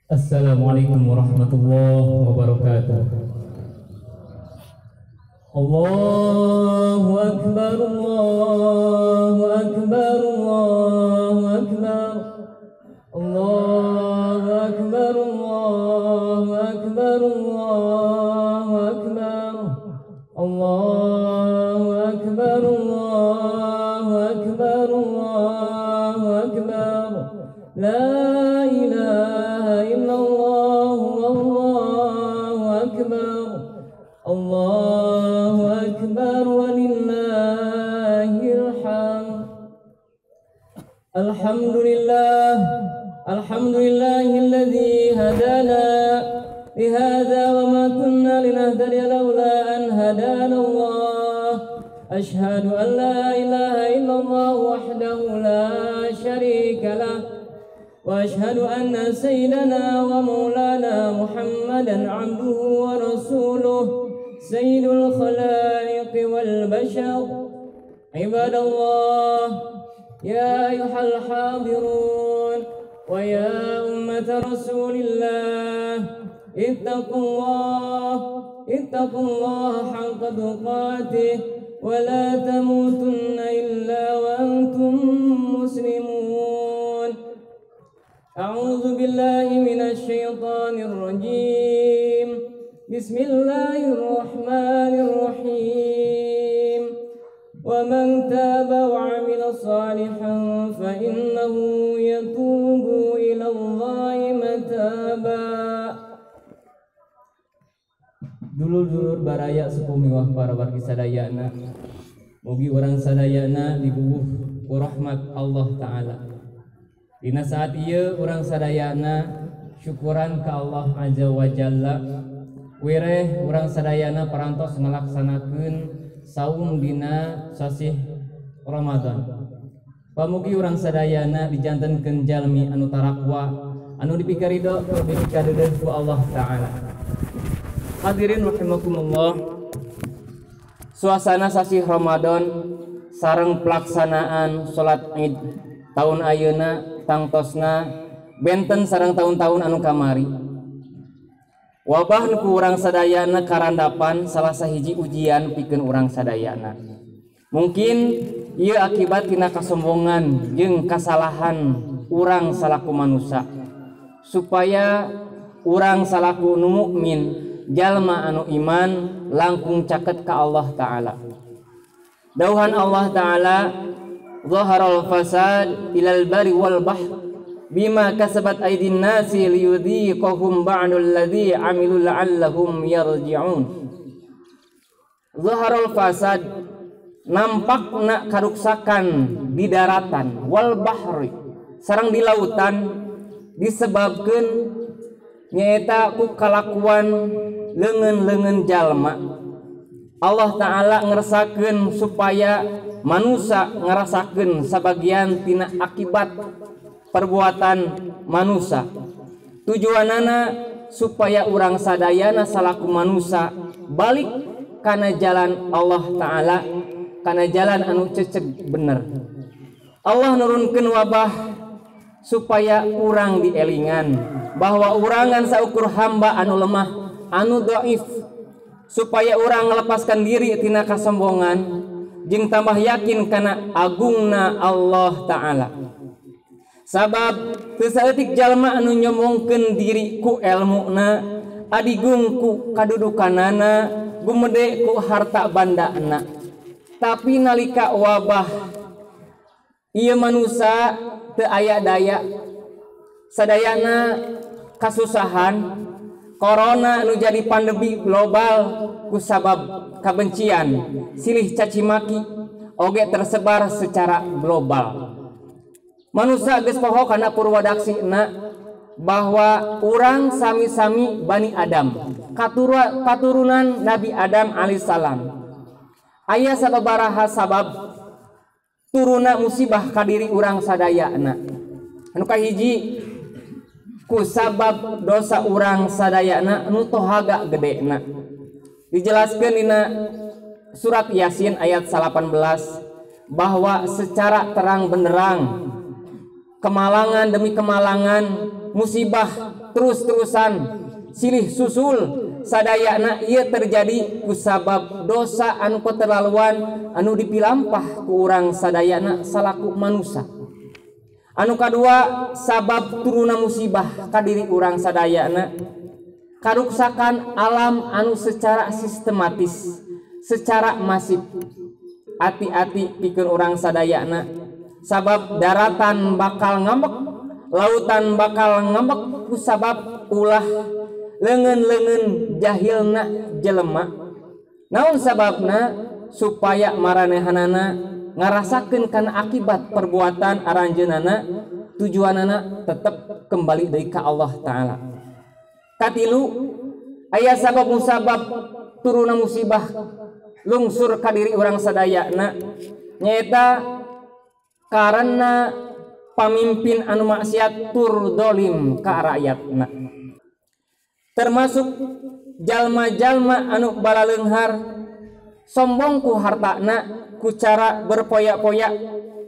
Assalamualaikum warahmatullahi wabarakatuh. Allahu akbar, Allahu akbar, Allahu akbar, Allahu akbar, Allahu akbar, Allahu akbar, Allahu akbar, Allahu akbar, Allahu akbar. La ilaha illallah, wallahu akbar, Allahu akbar, walillahil hamd. Alhamdulillah, alhamdulillahilladzi hadana lihadza wa ma kunna linahtadiya laula an hadana Allah. Ashhadu an la ilaha illallah wahdahu la syarika lah, wa ashhadu anna sayyidana wa maulana Muhammadan abduhu wa rasuluh, sayyidul khalaiqi wal bashar. Ibadallah, ya ayyuhal hadirun wa ya ummata rasulillah, ittaqullah, ittaqullah haqqa tuqatih, wa la tamutunna illa wa antum muslimun. A'udzu billahi minasy syaithanir rajim. Bismillahirrahmanirrahim. Wa man taba wa 'amila salihan fa innahu yatubu ila Allahi mataba. Dulur-dulur baraya sepuh miwah para wargi sadayana, mugi urang sadayana dibubuh ku rahmat Allah Ta'ala. Dina saat ieu urang sadayana syukuran ka Allah Azza wa Jalla. Wireh urang sadayana parantos ngalaksanakeun saum dina sasih Ramadan. Pamugi urang sadayana dijantenkeun jalmi anu tarakwa, anu dipikarido tur dipikadeudeuh ku Allah Ta'ala. Hadirin rahimakumullah, suasana sasih Ramadan sareng pelaksanaan salat Id tahun ayeuna tangtosna benten sareng tahun-tahun anu kamari. Wabah nu ku urang sadayana karandapan salah sahiji ujian pikeun urang sadayana. Mungkin ieu akibat tina kasombongan jeung kasalahan urang salaku manusia, supaya urang salaku nu mukmin, jalma anu iman langkung caket ka Allah Ta'ala. Dauhan Allah Ta'ala, zaharal fasad ilal bari wal bahr bima kasabat aydin nasi liyudhiqahum ba'dul ladzi amilu la'allahum yarji'un. Zaharal fasad, nampakna karuksakan di daratan, wal bahri sareng di lautan, disebabkeun nyaeta ku kalakuan leungeun-leungeun jalma. Allah Ta'ala ngeresakeun supaya manusia ngerasakeun sabagian tina akibat perbuatan manusia. Tujuanana supaya urang sadayana salaku manusia balik kana jalan Allah Ta'ala, kana jalan anu ceceg bener. Allah nurunkeun wabah supaya urang dielingan bahwa urangan saukur hamba anu lemah, anu dhaif, supaya urang melepaskan diri tina kasombongan jeung tambah yakin kana agungna Allah Ta'ala. Sabab teu saeutik jalma anu nyombongkeun diri ku elmuna, adigung ku kadudukanana, gumede ku harta bandana. Tapi nalika wabah ieu manusa teu aya daya, sadayana kasusahan. Corona nu jadi pandemi global kusabab kabencian, silih caci maki oge tersebar secara global. Manusia geus poho kana purwadaksina bahwa urang sami-sami Bani Adam, katurunan Nabi Adam alaihissalam. Aya sababaraha sabab turuna musibah kadiri urang sadayana. Anu kahiji ku sabab dosa urang sadayana nu tohaga gedena. Dijelaskeun dina surat Yasin ayat 18 bahwa secara terang benderang kemalangan demi kemalangan, musibah terus-terusan silih susul sadayana ieu terjadi kusabab dosa anu keterlaluan anu dipilampah ku urang sadayana salaku manusia. Anu kadua sabab turuna musibah ka diri urang sadayana karuksakan alam anu secara sistematis, secara masif. Ati-ati pikeun urang sadayana sabab daratan bakal ngambek, lautan bakal ngambek kusabab ulah leungeun-leungeun jahilna jelema. Naon sababna? Supaya maranehanana ngarasakeun kana akibat perbuatan aranjeunana, tujuanana tetep kembali deui ka Allah Ta'ala. Katilu aya sabab musabab turuna musibah lungsur ka diri urang sadayana nyaeta karena pamimpin anu maksiat tur dolim ka rakyatna, termasuk jalma-jalma anu balaleunghar sombong ku hartana ku cara berpoya-poya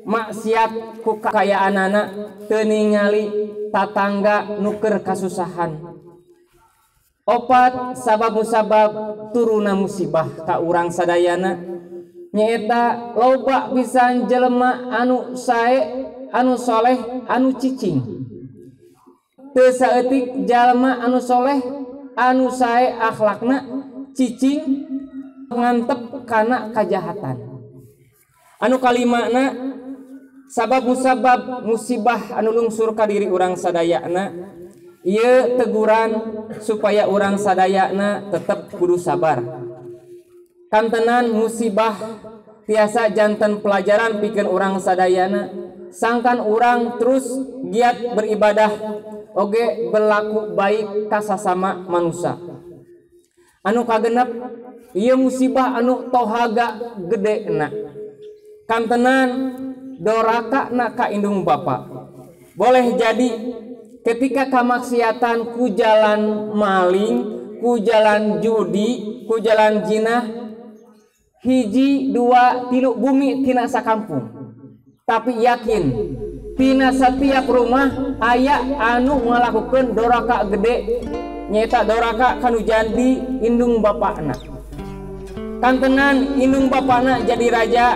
maksiat ku kakayaanana teu ningali tatangga nu keur kasusahan. Opat sabab musabab turuna musibah ka urang sadayana nyaeta loba pisan jelema anu sae, anu soleh, anu cicing. Teu saeutik jalma anu soleh, anu sae akhlakna, cicing ngantep kana kajahatan. Anu kalimana sabab musabab musibah anu lungsur ka diri urang sadayana ieu teguran supaya urang sadayana tetep kudu sabar. Kantenan musibah tiasa janten pelajaran pikeun urang sadayana, sangkan urang terus giat beribadah oge berlaku baik ka sasama manusia. Anu kagenep ieu musibah anu tohaga gedena. Kantenan doraka na ka indung bapa. Boleh jadi ketika kamaksiatan ku jalan maling, ku jalan judi, ku jalan jinah, hiji dua tilu bumi tina sakampung. Tapi yakin tina setiap rumah aya anu ngalakukeun doraka gede, nyaeta doraka kanu jadi indung bapakna. Kantenan indung bapakna jadi raja,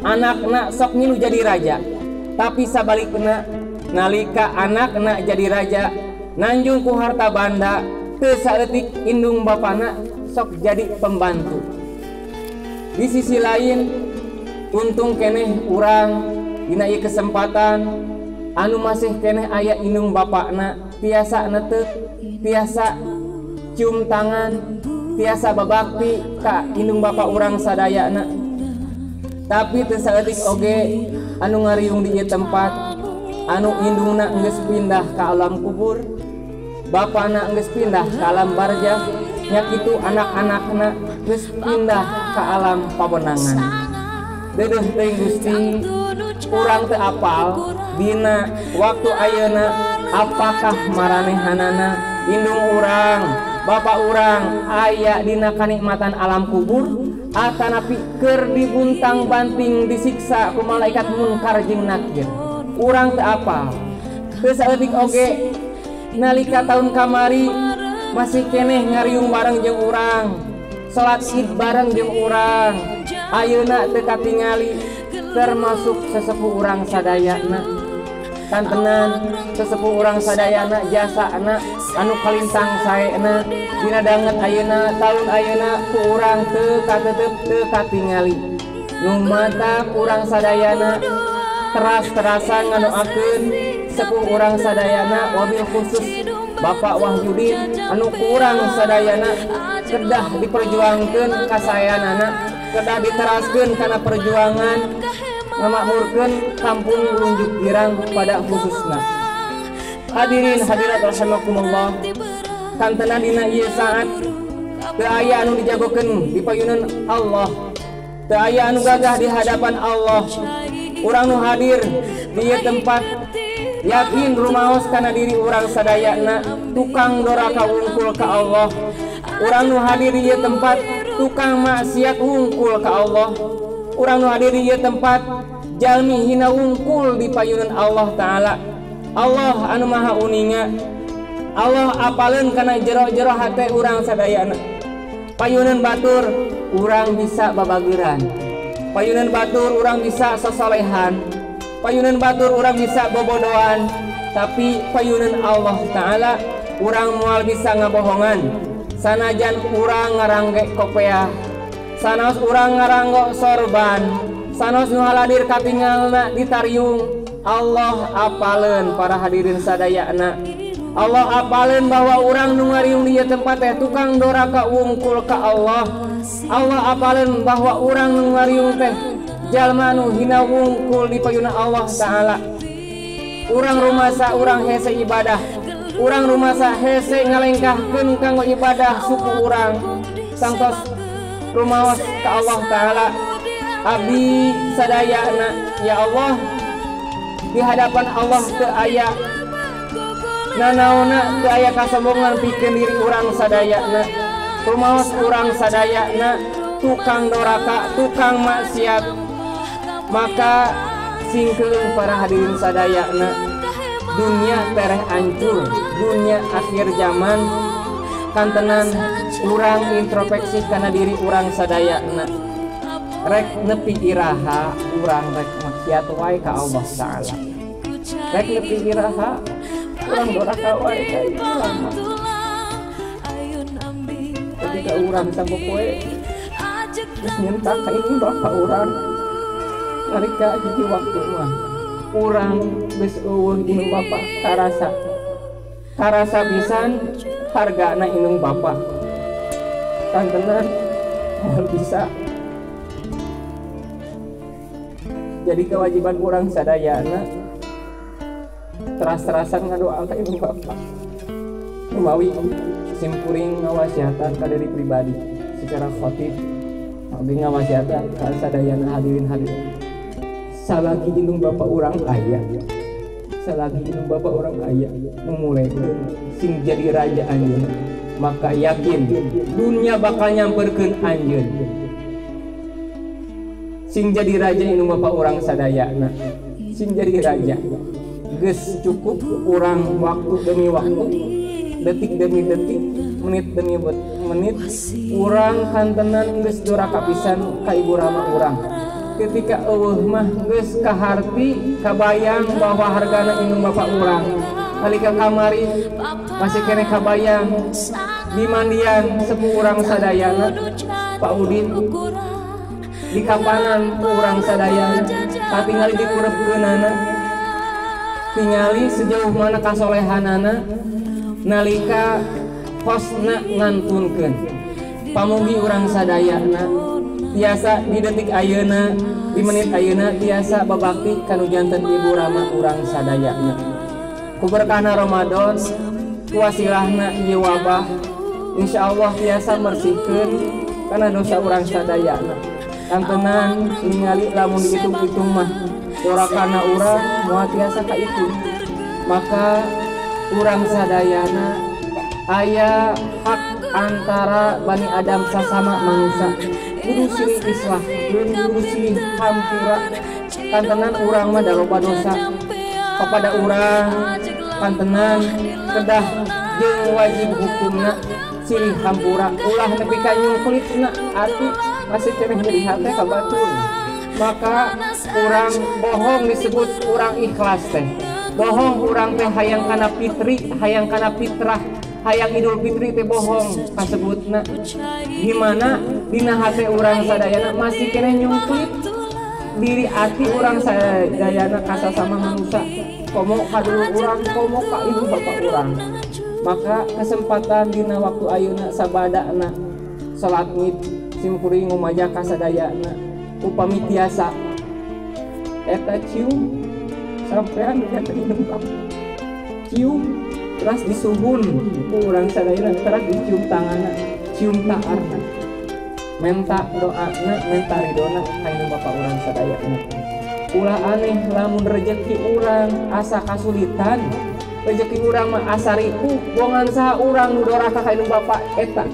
anakna sok ngilu jadi raja. Tapi sabalikna nalika anakna jadi raja nanjung ku harta banda, teu saeutik indung bapakna sok jadi pembantu. Di sisi lain untung keneh urang dina ieu kesempatan anu masih keneh aya indung bapakna tiasa neteuk, tiasa cium tangan, tiasa babakti ka indung bapak urang sadayana. Tapi teu saeutik oge anu ngariung di ieu tempat anu indungna geus pindah ka alam kubur, bapana geus pindah ka alam barzah, nya kitu anak-anakna geus pindah ka alam pawenangan. Deudeuh teuing Gusti, urang teu apal dina waktu ayeuna apakah maranehanana indung urang, bapak urang aya dina kanikmatan alam kubur atanapi keur dibuntang-banting disiksa ku malaikat munkar jeung nakir. Urang teu apal. Teu saeutik oge nalika taun kamari masih keneh ngariung bareng jeung urang, salat Id bareng jeung urang, ayeuna teu katingali termasuk sesepuh urang sadayana. Kantenan sesepuh urang sadayana jasana anu kalintang saena dina danget ayeuna taun ayeuna ku urang teu katetep teu katingali. Nu matak urang sadayana teras-terasan ngadoakeun sepuh urang sadayana wabil khusus Bapak Wahyudin anu kurang sadayana kedah diperjuangkeun kasayanana, kedah diteraskeun kana perjuangan ngamakmurkeun kampung Nglunjuk Girang pada khususna. Hadirin hadirat rahimakumullah, kantenan dina ieu saat teu aya anu dijagokeun di payunan Allah, teu aya anu gagah di hadapan Allah. Urang nu hadir di ieu tempat yakin rumaos kana diri urang sadayana tukang doraka wungkul ka Allah. Urang nu hadir di ieu tempat tukang maksiat wungkul ka Allah. Urang nu hadir di ieu tempat jalmi hina wungkul di payunan Allah Ta'ala. Allah anu maha uninga Allah apaleun kana jero-jero hate urang sadayana. Payuneun batur urang bisa babageran, payuneun batur urang bisa sosolehan, payuneun batur urang bisa bobodoan, tapi payuneun Allah Ta'ala urang moal bisa ngabohongan. Sanajan urang ngarangge kopeah, sanaos urang ngaranggo sorban, sanaos nu haladir katingalna ditariung, Allah apaleun para hadirin sadayana. Allah apaleun bahwa urang nu ngariung di ieu tempat teh tukang doraka wungkul ka Allah. Allah apaleun bahwa urang nu ngariung teh jalma nu hina wungkul di payuna Allah Ta'ala. Urang rumasa urang hese ibadah, urang rumasa hese ngalengkahkeun kanggo ibadah suku urang sangtos rumaos ka Allah Ta'ala. Abdi sadayana ya Allah, di hadapan Allah teu aya nanaona, teu aya kasombongan pikeun diri urang sadayana. Rumaos urang sadayana tukang doraka, tukang maksiat. Maka singkeun para hadirin sadayana, dunia tereh hancur, dunia akhir zaman. Kantenan urang introspeksi kana diri urang sadayana. Rek nepi iraha urang rek maksiat wae ka Allah Ta'ala. Rek nepi iraha urang doraka wae ka urang. Ketika urang sapopoe geus nyentak ka indung bapa urang, nalika hiji waktu mah urang geus eueuh indung bapa karasa. Karasa pisan hargana indung bapa. Kantenan moal bisa. Jadi kewajiban urang sadayana teras-terasan ngadoa ka indung bapa. Kumawi simkuring ngawasiatan ka diri pribadi secara khotib, abdi ngawasiatan ka sadayana hadirin hadirin. Salagi indung bapa urang aya, salagi indung bapa urang aya memulaikan sing jadi raja anjeun, maka yakin dunia bakal nyamperkeun anjeun. Sing jadi raja indung bapa urang sadayana, sing jadi raja. Geus cukup urang waktu demi waktu, detik demi detik, menit demi menit, urang kantenan geus doraka pisan ka ibu rama urang. Ketika eueuh mah geus kaharti kabayang bahwa hargana indung bapa urang. Nalika kamari masih keneh kabayang di mandian sepuh urang sadayana Pak Udin, di kapanan urang sadayana katingali dikurepkeunana, tingali sejauh mana kasolehanana nalika hosna ngantunkeun. Pamugi urang sadayana tiasa di detik ayeuna, di menit ayeuna tiasa babakti kanu janten ibu rama urang sadayana. Ku berkahna Ramadan, ku wasilahna ieu wabah, insyaallah tiasa mersihkeun kana dosa urang sadayana. Kantenan ningali lamun dihitung-hitung mah dorakana urang moal tiasa kaitu. Maka urang sadayana aya hak antara Bani Adam sasama manusia, kudu silih islah, kudu silih hampura. Kantenan urang mah da loba dosa kepada urang, kantenan kedah jeung wajib hukumna silih hampura, ulah nepi ka nyungklitna ati masih keneh nyeri hate ka batur. Maka urang bohong disebut urang ikhlas teh. Bohong urang teh hayang kana fitri, hayang kana fitrah, hayang Idul Fitri teh bohong kasebutna. Gimana dina hate urang sadayana masih keneh nyungklit diri ati urang sadayana kasasama manusia, komo ka dulur urang, komo ka ibu bapak urang. Maka kesempatan dina waktu ayeuna sabadana salat id simkuring ngumaja kasadayana upami tiasa eta cium sampean janten indung bapa, cium teras disuhun ku urang sadayana, teras dicium tanganna, cium taarna, menta doana, menta ridona ka indung bapa urang sadayana. Ulah aneh lamun rejeki urang asa kasulitan, rejeki urang mah asa ripuh, bongan saha urang nu doraka ka indung bapa eta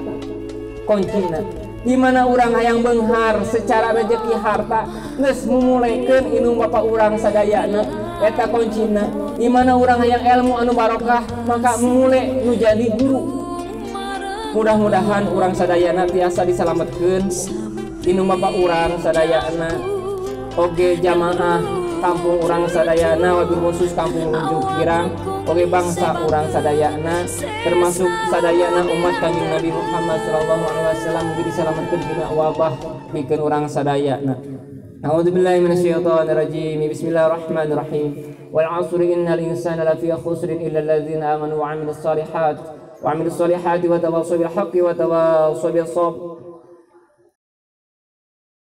kuncina. Di mana urang hayang beunghar secara rejeki harta geus mumulekeun indung bapa urang sadayana. Eta kuncina di mana urang hayang ilmu anu barokah maka mule nu jadi guru. Mudah-mudahan urang sadayana tiasa disalametkeun dinu bapak urang sadayana oge jamaah kampung urang sadayana wabil khusus kampung Runjuk Girang oge bangsa urang sadayana termasuk sadayana umat Kanjeng Nabi Muhammad sallallahu alaihi wasallam mugi disalametkeun dina wabah pikeun urang sadayana. A'udzubillahi minasyaitonirrajim. Bismillahirrahmanirrahim. Wal 'asri innal insana lafi khusrin illa alladzina amanu wa 'amilus shalihat wa 'amilus sholihati wa tawassaw bil haqqi wa tawassaw bis sabr.